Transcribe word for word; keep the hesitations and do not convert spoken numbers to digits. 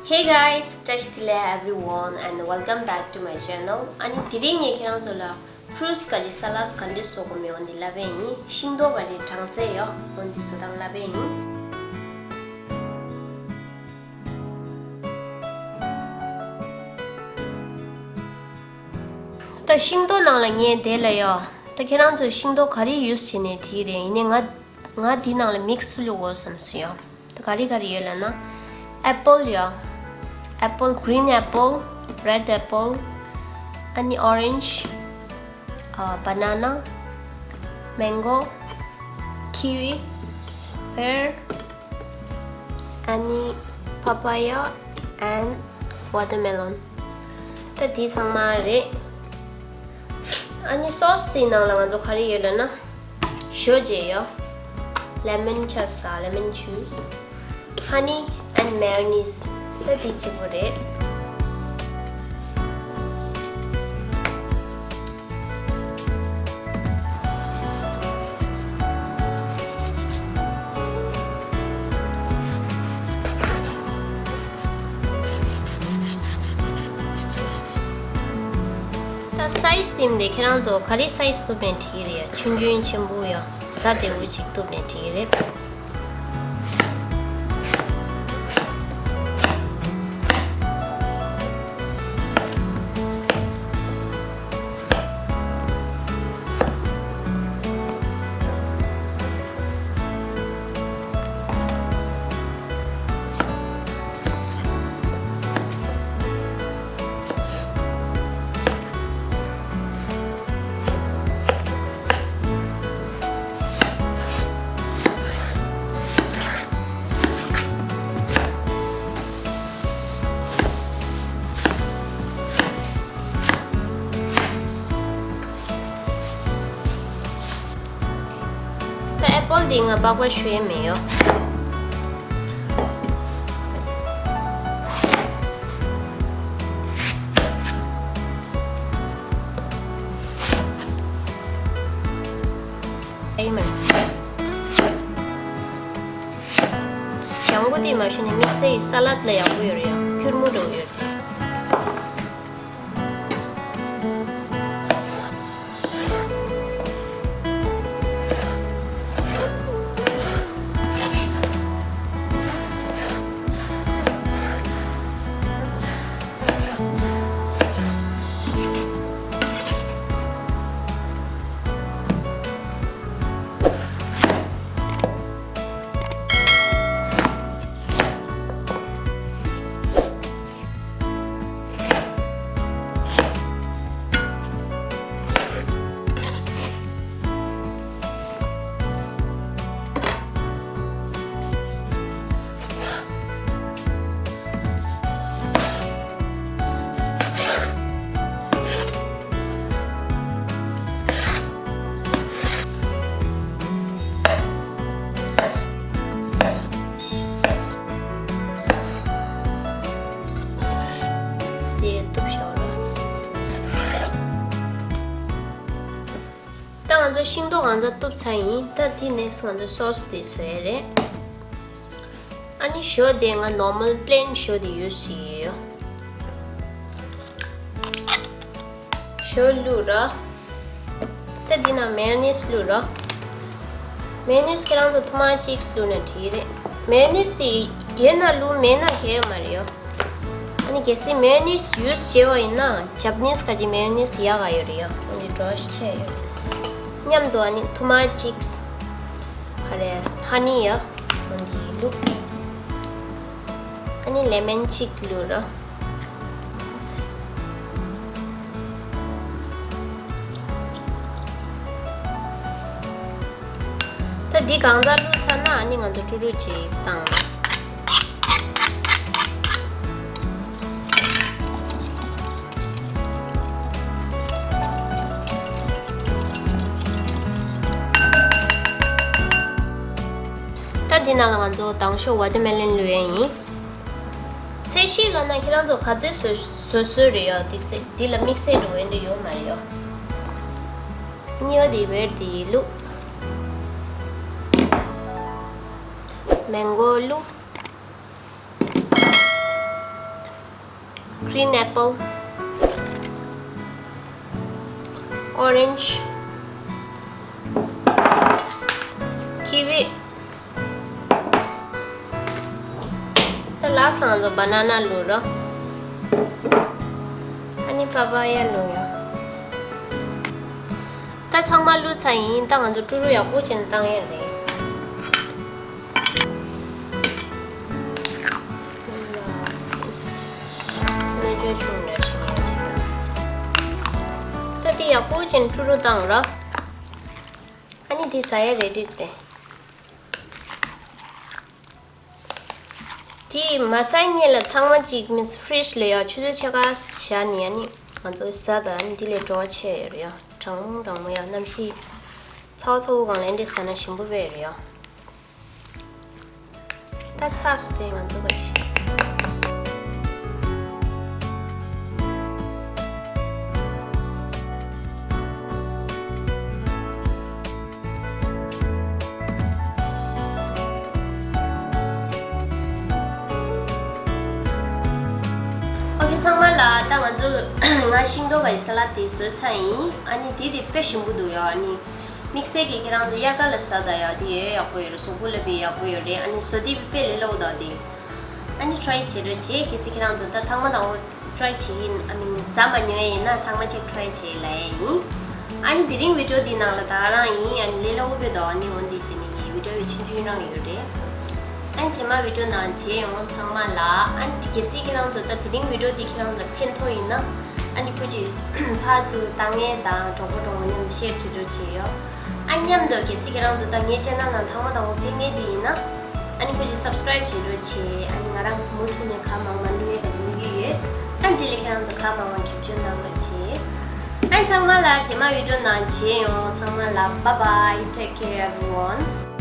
Hey guys, བཀྲ་ཤིས་བདེ་ལེགས་everyone and welcome back to my channel. ཨ་ནི་དེ་རིང་ངས་ཁྱེད་རང་ཚོ་ལ་fruits ག་ཅིག་salad ག་འདྲ་བཟོ་དགོས་མེད་འོ་འདི་ལབ་པ་ཡིན། ཤིང་ཏོག་ག་ཅིག་གྲངས་ཚད་ཡོད་འོ་འདི་བཟོ་སྟངས་ལབ་པ་ཡིན། ད་ཤིང་ཏོག་ནང་ལ་ངས་དེ་ལ་ཡོད། ད་ཁྱེད་རང་ཚོ་ཤིང་ཏོག་ག་རེ་use བྱས་ནས་བྲིས་རེད། ཡིན་ནའི་ང་ང་འདི་ནང་ལ་mix བླུག་དགོས་བསམ་སོང་ཡོད། ད་ག་རེ་ག་རེ་ཡོད་ལབ་ན། apple ཡོད། apple, green apple, red apple, ཨ་ནི་orange, ཨ་banana, mango, kiwi, pear, ཨ་ནི་papaya and watermelon. ད་འདི་ཚང་མ་རེད། ཨ་ནི་sauce དེའི་ནང་ལ་ང་ཚོ་ག་རེ་ཡོད་ལབ་ན། ཞོ་བརྗེ་ཡོད། lemon ཆ་ས་lemon juice, honey and mayonnaise. ད་འདི་གཅིག་པོ་རེད། ད་size དེ་འདི་ཁྱེད་རང་ཚོ་ག་རེ་size བཏུབ་ནས་བྲིས་རེད། ཆུང་ཆུང་ཆེན་པོ་ཡང་ཟ་བདེ་བོ་ཅིག་བཏུབ་ནས་བྲིས་རེད། ད་apple འདི་ང་པགས་པ་བཤུས་མེད་ཡོད། ཨེ་མ་རེད། ལྗང་གུ་དེ་མ་བཤུས་ནས་དམིགས་བསལ་གྱི་salad ལ་ཡག་པོ་ཡོད་རེད་ཡ། སྐྱུར་མོ་འདྲ་བོ་ཡོད་དེ། དེ་གཏུབ་ཤོག་ར། ད་ང་ཚོ་ཤིང་ཏོག་གང་ཚ་གཏུབ་ཚར་ཡིན། ད་དེ་next ང་ཚོ་sauce དེ་བཟོ་ཡ་རེད། ཨ་ནི་ཞོ་དེ་ང་normal plain ཞོ་དེ་use བྱེད་ཡོད། ཞོ་བླུགས་ར། ད་འདི་ན་mayonnaise བླུགས་ར། mayonnaise ཁྱེད་རང་ཚོ་ཐུར་མ་གཅིག་བླུགས་ན་འགྲིག་རེད། mayonnaise དེ་ཡོད་ན་བླུགས་མེད་ན་གལ་ཡོད་མ་རེད་ཡོ། ཨ་ནི་གལ་སྲིད་mayonnaise use བྱས་པ་ཡིན་ན་Japanese ག་ཅིག་mayonnaise ཡག་ག་ཡོད་རེད་ཡོ། ཨ་ནི་འགྲོ་ཤེས་ཡོད། མཉམ་དུ་ཨ་ནི་ཐུར་མ་གཅིག་ག་རེ་honey ཡོ། ཨ་ནི་བླུགས། ཨ་ནི་lemon གཅིག་བླུགས་ར། ད་འདི་གང་ཚ་བླུགས་ཚར་ན་ཨ་ནི་ང་ཚོ་ཀྲུ་ཀྲུ་ཅིག་བཏང་། ད་འདི་ནང་ལ་ང་ཚོ་དང་ཤོག་watermelon བླུགས་ཡས་ཡིན། ཚད་གཞི་ལབ་ན་ཁྱེད་རང་ཚོ་ག་ཚོད་བཟོ་བཟོ་བཟོས་རེད་ཡོ། དམིགས་བསལ་འདི་ལ་དམིགས་བསལ་འགྲོ་འོས་འདྲ་ཡོད་མ་རེད་ཡོ། གཉིས་པ་དེ་བེར་དེ་བླུགས། མེང་གོ་བླུགས། Green apple, orange, kiwi, ད་last་ང་ཚོ་banana་བླུགས་རོགས། ཨ་ནི་papaya་བླུགས་ཡོད། ད་ཚང་མ་བླུགས་ཚར་ཡིན། ད་ང་ཚོ་ཀྲུ་རུ་ཡག་པོ་བྱས་ནས་བཏང་ཡས་རེད། སྣོད་བཅུད་ཆུང་འདྲ་ཞིག་ཡོད་ཅིག་ད། ད་དེ་ཡག་པོ་བྱས་ནས་ཀྲུ་རུ་བཏང་རོགས། ཨ་ནི་དེ་ཟ་ཡས་རེ་ཌི་རེད་དེ། དེ་མ་ཟ་སྔོན་ལ་ཐེངས་མ་གཅིག་མིན་fridge་ལ་ཡ་ཆུ་ཚོད་ཕྱེད་ཀ་བཞག་ནས་ཨ་ནི་ང་ཚོ་ཟ་ད། ཨ་ནི་དེ་ལས་བྲོ་བ་ཆེ་ཡོད་རེད་ཡ། གྲང་མོ་གྲང་མོ་ཡ། གནམ་གཤིས་ཚ་བོ་ཚ་བོ་སྒང་ལ་འདི་འདྲ་ཟ་ན་ཞིམ་པོ་དཔེ་ཡོད་རེད་ཡ། ད་ཚར་སོང་སྟེ་ང་ཚོ་ག་ཞིག་ཨོ་ཁེ། ཚང་མ་ལ་ད་ང་ཚོ་ང་ཤིང་ཏོག་གི་ས་ལད་དེ་བཟོས་ཚར་ཡིན། ཨ་ནི་དེ་དེ་དཔེ་ཞིམ་པོ་འདུག་ཡ། ཨ་ནི་དམིགས་བསལ་གྱི་ཁྱེད་རང་ཚོ་དབྱར་ཁ་ལ་ཟ་ད་ཡ་དེ་ཡོད་ཡག་པོ་ཡོད་རེད། གཟུགས་པོ་ལ་དཔེ་ཡག་པོ་ཡོད་རེད། ཨ་ནི་བཟོ་དེ་དཔེ་ལས་སླ་པོ་འདུག་དེ། ཨ་ནི་try་བྱེད་རོགས་བྱེད། གལ་སྲིད་ཁྱེད་རང་ཚོ་ད་ཐེངས་མ་དང་པོ་try་བྱེད་ཡིན། I mean་ཟ་མ་མྱོང་ཡིན་ན་ཐེངས་མ་གཅིག་try་བྱེད་ལབ་ཡ་ཡིན། ཨ་ནི་དེ་རིང་video་འདི་ནང་ལ་ད་རང་ཡིན། ཨ་ནི་ལས་སླ་པོ་དཔེ་འདུག་ཨ་ནི་འོན་ཏེ་བྱས་ནས་ངའི་video་བི་ཆུང་ཆུང་རང་ཡོད་རེད། ཨ་ནི་རྗེས་མ་video་ནང་མཇལ་ཡོང་། ཚང་མ་ལ། ཨ་ནི་གལ་སྲིད་ཁྱེད་རང་ཚོ་ད་དེ་རིང་video་འདི་ཁྱེད་རང་ཚོ་ཕན་ཐོགས་ཡིན་ན་ཨ་ནི་ཁུ་ཅི་ཕར་ཚུར་ལྟ་མཁན་དང་གྲོགས་པོ་གྲོགས་མོ་མཉམ་དུ་share་བྱེད་རོགས་བྱེད་ཡོ། ཨ་མཉམ་དུ་གལ་སྲིད་ཁྱེད་རང་ཚོ་ད་ངའི་channel་ནང་ཐེངས་མ་དང་པོ་ཕེབས་མཁན་དེ་ཡིན་ན་ཨ་ནི་ཁུ་ཅི་subscribe་བྱེད་རོགས་བྱེད། ཨ་ནི་ང་རང་མུ་མཐུད་ནས་གང་མང་མང་བླུག་ཡས་ག་ཅིག་དམིགས་ཡུལ་ཡོད། ཨ་ནི་དེ་ལས་ཁྱེད་རང་ཚོ་གང་མང་མང་རྒྱབ་སྐྱོར་གནང་རོགས་བྱེད། ཨ་ནི་ཚང་མ་ལ་རྗེས་མ་video་ནང་མཇལ་ཡོང་། ཚང་མ་ལ་bye bye, take care everyone.